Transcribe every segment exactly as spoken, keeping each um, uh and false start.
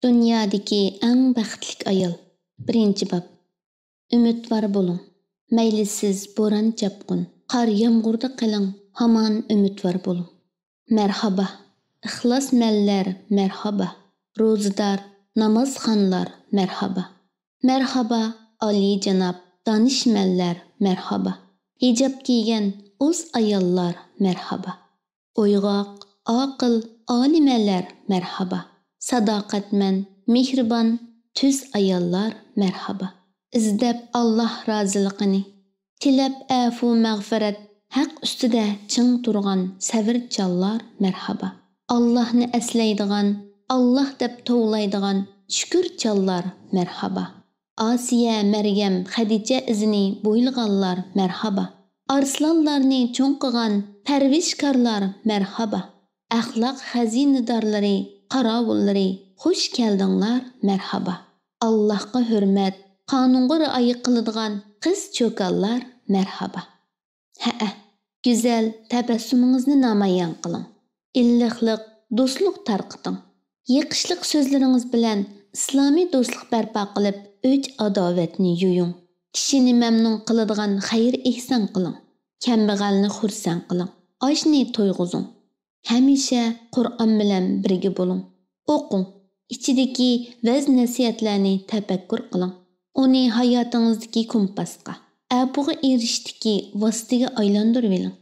دۇنيادىكى ئەڭ بەختلىك ئايال. بىرىنچى باب. ئۈمىدۋار بولۇڭ. مەيلى سىز بوران-چاپقۇن، قار-يامغۇردا قېلىڭ، ھامان ئۈمىدۋار بولۇڭ. مەرھابا، ئىخلاسمەنلەر، مەرھابا. روزىدار، نامازخانلار، مەرھابا. مەرھابا، ئالىيجاناب دانىشمەنلەر، مەرھابا. ھىجاب كىيگەن ئۇز ئاياللار، مەرھابا. ئويغاق، ئاقىل، ئالىمەنلەر، مەرھابا. ساداقەتمەن، مېھرىبان، تۈز ئاياللار، مەرھابا. ئىزدەپ ئاللاھ رازىلىقىنى، تىلەپ ئەپۇ مەغپىرەت، ھەق ئۈستىدە چىڭ تۇرغان سەۋرچانلار، مەرھابا. ئاللاھنى ئەسلەيدىغان، ئاللاھ دەپ توۋلايدىغان شۈكۈرچانلار، مەرھابا. ئاسىيە، مەريەم، خەدىچە ئىزىنى بويلىغانلار، مەرھابا. ئارسلانلارنى چوڭ قىلغان پەرۋىشكارلار، مەرھابا. ئەخلاق خەزىنىدارلىرى، قاراۋۇللىرى، خۇش كەلدىڭلار، مەرھابا. ئاللاھقا ھۆرمەت، قانۇنغا رىئايە قىلىدىغان قىز-چوكانلار، مەرھابا. ھەئە، گۈزەل تەبەسسۇمىڭىزنى نامايان قىلىڭ. ئىللىقلىق، دوستلۇق تارقىتىڭ. يېقىشلىق سۆزلىرىڭىز بىلەن ئىسلامىي دوستلۇق بەرپا قىلىپ، ئۆچ-ئاداۋەتنى يۇيۇڭ. كىشىنى مەمنۇن قىلىدىغان خەير-ئېھسان قىلىڭ. كەمبەغەلنى خۇرسەن قىلىڭ. ئاچنى تويغۇزۇڭ. ھەمىشە قۇرئان بىلەن بىرگە بولۇڭ. ئوقۇڭ. ئىچىدىكى ۋەز-نەسىھەتلەرنى تەپەككۇر قىلىڭ. ئۇنى ھاياتىڭىزدىكى كومپاسقا، ئەپۇغا ئېرىشىشتىكى ۋاسىتىگە ئايلاندۇرۇۋېلىڭ.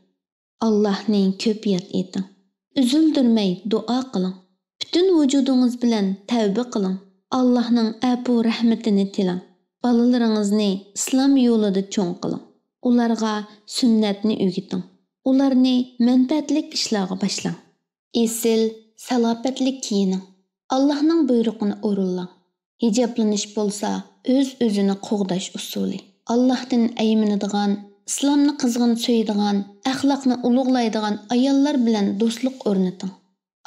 ئاللاھنى كۆپ ياد ئېتىڭ. ئۈزۈلدۈرمەي دۇئا قىلىڭ. پۈتۈن ۋۇجۇدىڭىز بىلەن تەۋبە قىلىڭ. ئاللاھنىڭ ئەپۇ رەھمىتىنى تىلەڭ. بالىلىرىڭىزنى ئىسلام يولىدا چوڭ قىلىڭ. ئۇلارغا سۈننەتنى ئۆگىتىڭ. ئۇلارنى مەنپەئەتلىك ئىشلارغا باشلاڭ. ئېسىل، سالاپەتلىك كىيىنىڭ. ئاللاھنىڭ بۇيرۇقىنى ئورۇنلاڭ. ھىجابلىنىش بولسا ئۆز-ئۆزىنى قوغداش ئۇسۇلى. ئاللاھتىن ئەيمىنىدىغان، ئىسلامنى قىزغىن سۆيىدىغان، ئەخلاقنى ئۇلۇغلايدىغان ئاياللار بىلەن دوستلۇق ئورنىتىڭ.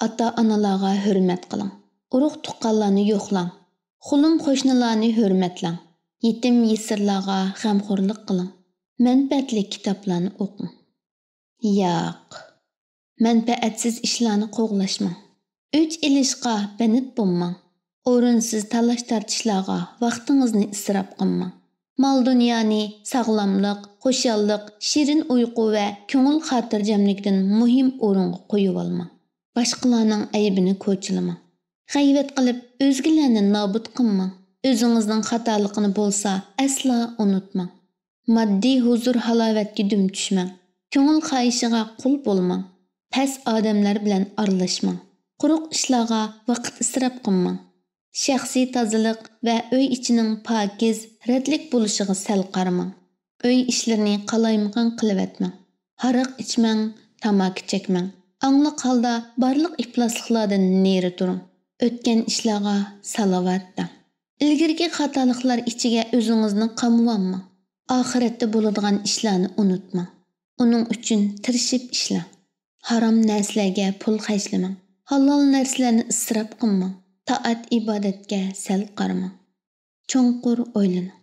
ئاتا-ئانىلارغا ھۆرمەت قىلىڭ. ئۇرۇق-تۇغقانلارنى يوقلاڭ. خۇلۇم-قوشنىلارنى ھۆرمەتلەڭ. يېتىم-يېسىرلارغا غەمخورلۇق قىلىڭ. مەنپەئەتلىك كىتابلارنى ئوقۇڭ. ياق. مەنپەئەتسىز ئىشلارنى قوغلاشماڭ. ئۆچ ئېلىشقا بەند بولماڭ. ئورۇنسىز تالاش-تارتىشلارغا ۋاقتىڭىزنى ئىسراپ قىلماڭ. مال-دۇنيانى ساغلاملىق، خۇشاللىق، شېرىن ئۇيقۇ ۋە كۆڭۈل خاتىرجەملىكىدىن مۇھىم ئورۇنغا قويۇۋالماڭ. باشقىلارنىڭ ئەيىبىنى كوچىلىماڭ. غەيۋەت قىلىپ، ئۆزگىلەرنى نابۇت قىلماڭ. ئۆزىڭىزنىڭ خاتالىقىنى بولسا ئەسلا ئۇنتۇماڭ. ماددىي ھۇزۇر-ھالاۋەتكە دۈم چۈشمەڭ. كۆڭۈل خاھىشىغا قۇل بولماڭ. پەس ئادەملەر بىلەن ئارىلاشماڭ. قۇرۇق ئىشلارغا ۋاقىت ئىسراپ قىلماڭ. شەخسىي تازىلىق ۋە ئۆي ئىچىنىڭ پاكىز، رەتلىك بولۇشىغا سەل قارىماڭ. ئۆي ئىشلىرىنى قالايمىقان قىلىۋەتمەڭ. ھاراق ئىچمەڭ، تاماكا چەكمەڭ. ئاڭلىق ھالدا بارلىق ئىپلاسلىقلاردىن نېرى تۇرۇڭ. ئۆتكەن ئىشلارغا سالاۋات بەڭ. ئىلگىرىكى خاتالىقلار ئىچىگە ئۆزىڭىزنى قامىۋالماڭ. ئاخىرەتتە بولىدىغان ئىشلارنى ئۇنتۇماڭ. ئۇنىڭ ئۈچۈن تىرىشىپ ئىشلەڭ. ھارام نەرسىلەرگە پۇل خەجلىمەڭ. ھالال نەرسىلەرنى ئىسراپ قىلماڭ. تائەت-ئىبادەتكە سەل قارىماڭ. چوڭقۇر ئويلىنىڭ.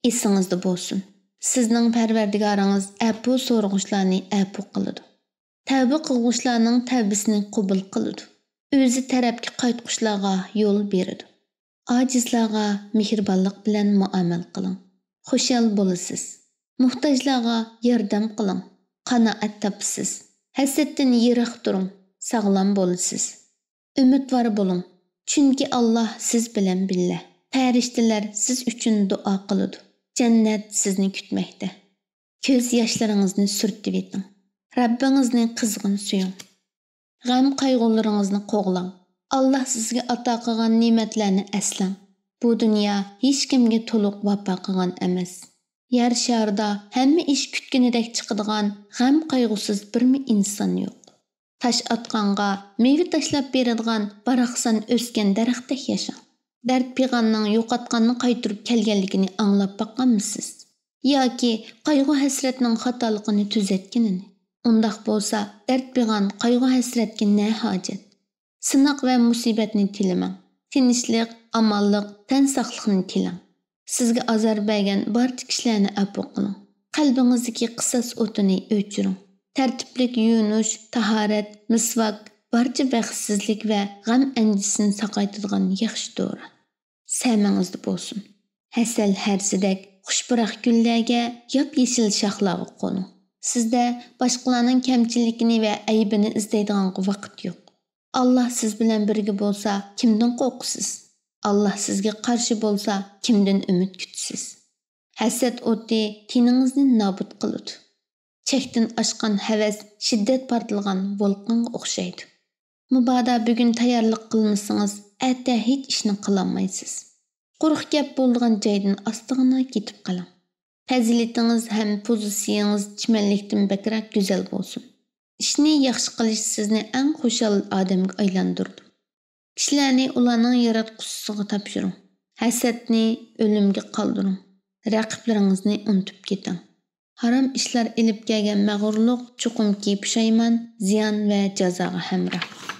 ئېسىڭىزدە بولسۇن، سىزنىڭ پەرۋەردىگارىڭىز ئەپۇ سورىغۇچىلارنى ئەپۇ قىلىدۇ. تەۋبە قىلغۇچىلارنىڭ تەۋبىسىنى قوبۇل قىلىدۇ. ئۆزى تەرەپكە قايتقۇچىلارغا يول بېرىدۇ. ئاجىزلارغا مېھرىبانلىق بىلەن مۇئامىلە قىلىڭ. خۇشال بولىسىز. موھتاجلارغا ياردەم قىلىڭ. قانائەت تاپىسىز. ھەسەتتىن يىراق تۇرۇڭ. ساغلام بولىسىز. ئۈمىدۋار بولۇڭ، چۈنكى ئاللاھ سىز بىلەن بىللە. پەرىشتىلەر سىز ئۈچۈن دۇئا قىلىدۇ. جەننەت سىزنى كۈتمەكتە. كۆز ياشلىرىڭىزنى سۈرتۈۋېتىڭ. رەببىڭىزنى قىزغىن سۆيۈڭ. غەم-قايغۇلىرىڭىزنى قوغلاڭ. ئاللاھ سىزگە ئاتا قىلغان نېمەتلەرنى ئەسلەڭ. بۇ دۇنيا ھېچكىمگە تولۇق ۋاپا قىلغان ئەمەس. يەر شارىدا ھەممە ئىش كۈتكىنىدەك چىقىدىغان غەم-قايغۇسىز بىرمۇ ئىنسان يوق. تاش ئاتقانغا مېۋە تاشلاپ بېرىدىغان باراقسان ئۆسكەن دەرەختەك ياشاڭ. دەرد-پىغاننىڭ يوقاتقاننى قايتۇرۇپ كەلگەنلىكىنى ئاڭلاپ باققانمىسىز؟ ياكى قايغۇ-ھەسرەتنىڭ خاتالىقىنى تۈزەتكىنىنى؟ ئۇنداق بولسا، دەرد-پىغان، قايغۇ-ھەسرەتكە نە ھاجەت؟ سىناق ۋە مۇسىبەتنى تىلىمەڭ. تىنچلىق، ئامانلىق، تەن ساقلىقنى تىلەڭ. سىزگە ئازار بەرگەن بارچە كىشىلەرنى ئەپۇ قىلىڭ. قەلبىڭىزدىكى قىساس ئوتىنى ئۆچۈرۈڭ. تەرتىپلىك يۇيۇنۇش، تاھارەت، مىسۋاك، بارچە بەختسىزلىك ۋە غەم ئەندىشىسىنى ساقايتىدىغان ياخشى دورا. سەمىڭىزدە بولسۇن. ھەسەل ھەرىسىدەك خۇش پۇراق گۈللەرگە ياپيېشىل شاخلارغا قونۇڭ. سىزدە باشقىلارنىڭ كەمچىلىكىنى ۋە ئەيىبىنى ئىزدەيدىغانغا ۋاقىت يوق. ئاللا سىز بىلەن بىرگە بولسا، كىمدىن قورقىسىز؟ ئاللا سىزگە قارشى بولسا، كىمدىن ئۈمىد كۈتىسىز؟ ھەسەت ئوتى تېنىڭىزنى نابۇت قىلىدۇ. چەكتىن ئاشقان ھەۋەس شىددەت پارتلىغان ۋولقانغا ئوخشايدۇ. مۇبادا بۈگۈن تەييارلىق قىلمىسىڭىز، ئەتە ھېچ ئىشنى قىلالمايسىز. قۇرۇق گەپ بولىدىغان جايدىن ئاستىغىنا كېتىپ قېلىڭ. پەزىلىتىڭىز ھەم پوزىتسىيىڭىز چىمەنلىكتىن بەكرەك گۈزەل بولسۇن. ئىشنى ياخشى قىلىش سىزنى ئەڭ خۇشال ئادەمگە ئايلاندۇرىدۇ. كىشىلەرنى ئۇلارنىڭ ياراتقۇچىسىغا تاپشۇرۇڭ. ھەسەتنى ئۆلۈمگە قالدۇرۇڭ. رەقىبلىرىڭىزنى ئۇنتۇپ كېتىڭ. ھارام ئىشلار ئېلىپ كەلگەن مەغرۇرلۇق چوقۇمكى پۇشايمان، زىيان ۋە جازاغا ھەمراھ.